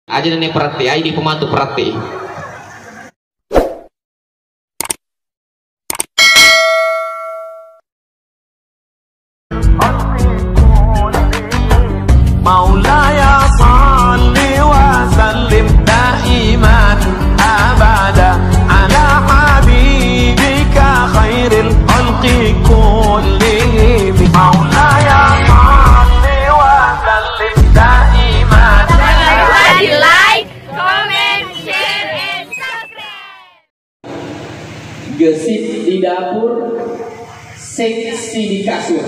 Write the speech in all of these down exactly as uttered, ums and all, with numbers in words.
Aja nene perhatiai, di pematu perhati. مولاي صل وسلم دائما أبدا على حبيبك خير الخلق كلهم. مولاي صل وسلم دائما. Like, comment, share, and subscribe. Gesit di dapur, seksi di kasur.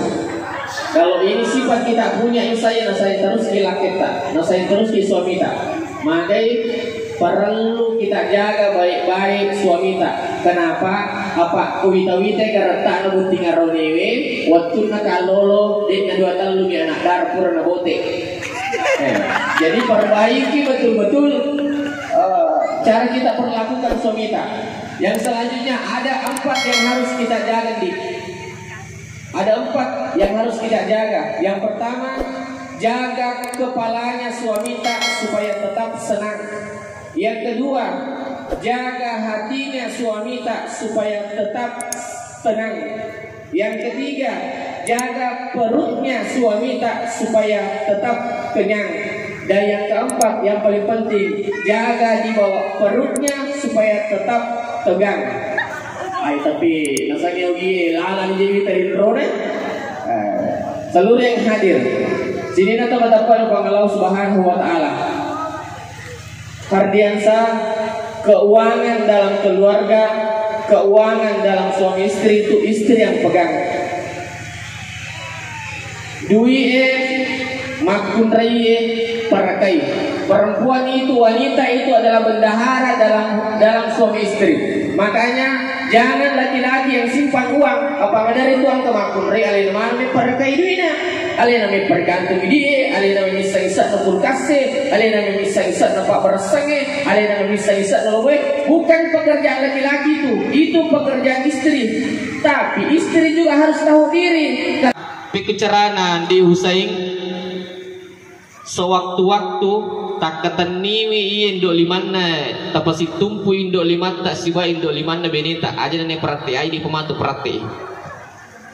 Kalau ini sifat kita punya, insya Allah nasayang terus ki lakketta, nasayang terus ki suamita. Magai perlu kita jaga baik-baik suamita. Kenapa? Apa? Uwita-wita garettana botting aronewe, wattunna kallolo, de'na dua tellu mi anak dara pura nabote. Eh, jadi perbaiki betul-betul, eh, cara kita perlakukan suamita. Yang selanjutnya ada empat yang harus kita jaga, Di. Ada empat yang harus kita jaga. Yang pertama, jaga kepalanya suamita supaya tetap senang. Yang kedua, jaga hatinya suamita supaya tetap tenang. Yang ketiga, jaga perutnya suamita supaya tetap kenyang. Dan yang keempat, yang paling penting, jaga di bawah perutnya supaya tetap tegang. Ai, tapi nasangi ogi lala ni jadi tadi rone. Eh, seluruh yang hadir, sini nata batapa Puang Allah Subhanahu wa Ta'ala. Hardiansa, keuangan dalam keluarga, keuangan dalam suami istri itu istri yang pegang. Dui'e, makkunraie, parekai. Perempuan itu, wanita itu adalah bendahara dalam dalam suami istri. Makanya jangan laki-laki yang simpan uang, apa madari itu angka makkunrai alena mame parekai duina. Alena me pergantung die, alena me misseng-issenna kulkasse, alena me misseng-issenna pabberessangnge, alena me misseng-issenna loboe. Bukan pekerjaan laki-laki itu, itu pekerjaan istri. Tapi istri juga harus tahu diri. Pekku carana, Ndi Husain, sewaktu-waktu takkatenniwi iye indo limanna, tapasittumpu indo limatta sibawa indo limanna beneta, aja nene perhatiai, di pematu perhati.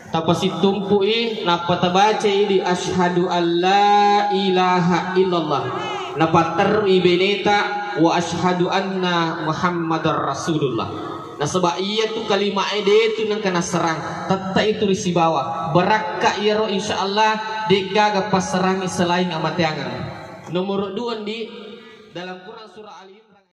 Tapasittumpu'i, nappa tabacai di asyhadu alla ilaha illallah. Napatterru'i beneta wa asyhadu anna Muhammadar Rasulullah. Nasaba iyatu kalimae detu nengka nasserang, tette itu risibawa. Barakka iyaro, insyaallah de'gaga passerangi selain amateangeng. Nomoro dua, Ndi, dalam Quran surah Ali Imran.